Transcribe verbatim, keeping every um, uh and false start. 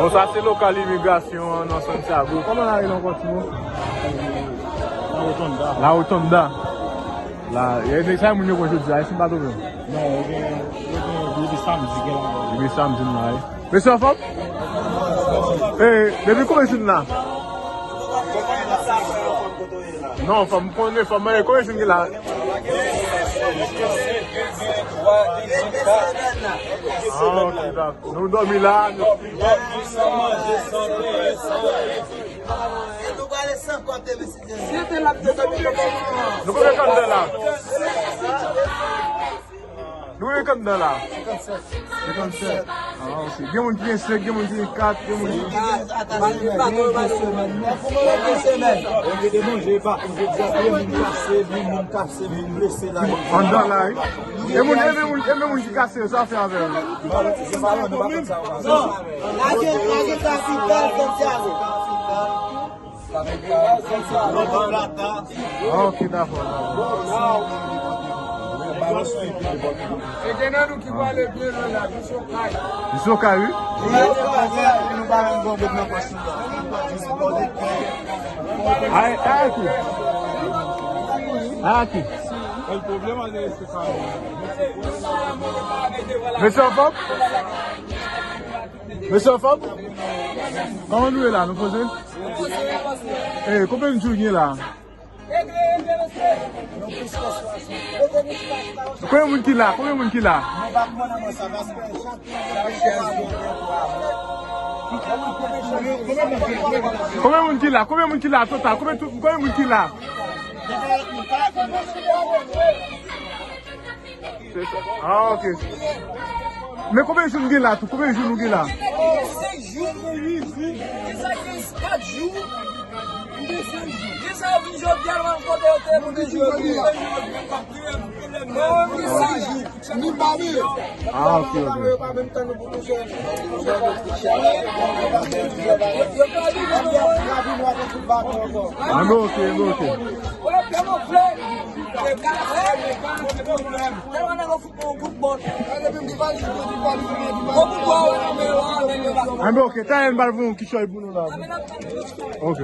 Bon, sa se lokal imigrasyon an nan Santiago. Kòman la rele ankò, timoun? La Rotonda. La Rotonda. La, e, sa moun yo konn jodi a, si m pa twonpe m. Non, yo gen, yo gen depi samdi, gen la. Depi samdi, m la, wi. Mesye anfòm? E, depi konbyen jou n la? Non, fò m konnen, fò m mande konbyen jou n gen la? Ah, ok, dakò. Nou dòmi la, nou... Nou konbyen kandidan la? Nou gen kandidan la? Senkannsèt. Senkannsèt. Ah, ok. Gen moun ki gen senk, gen moun ki gen kat, gen moun ki... Gen de manje, pa konn jodi a, gen moun kase, gen moun kase, moun blese la. Anndan la, wi. E moun, e moun, e moun ki kase, sa fè avè yo. Non, lage, lage kapital Santiago. Ah, ok, dakò. E gen nan nou ki prale byen lwen la, jis yon kay. Jis yon kay, wi. Ay, ay, aki. Ay, aki. Mesye anfòm? Mesye anfòm? Kòman nou ye la? Nou poze? Eh, konbyen moun ki gen la? Konbyen moun ki la? Konbyen moun ki la? Konbyen moun ki la? Konbyen moun ki la total? Konbyen tou, konbyen moun ki la? Se sa. Ah, ok. Men konbyen jou nou gen la tou? Konbyen jou nou gen la? Senk jou. Senk jou. Gen sa ki gen kat jou. Gen sa yo vin jodi a, nou pa kote yo te, moun vin jodi a. Gen senk jou. Ah, ok, ok. Anben, ok, anben, ok. Anben, ok, talè n pral fè yon kichòy pou nou la. Ok.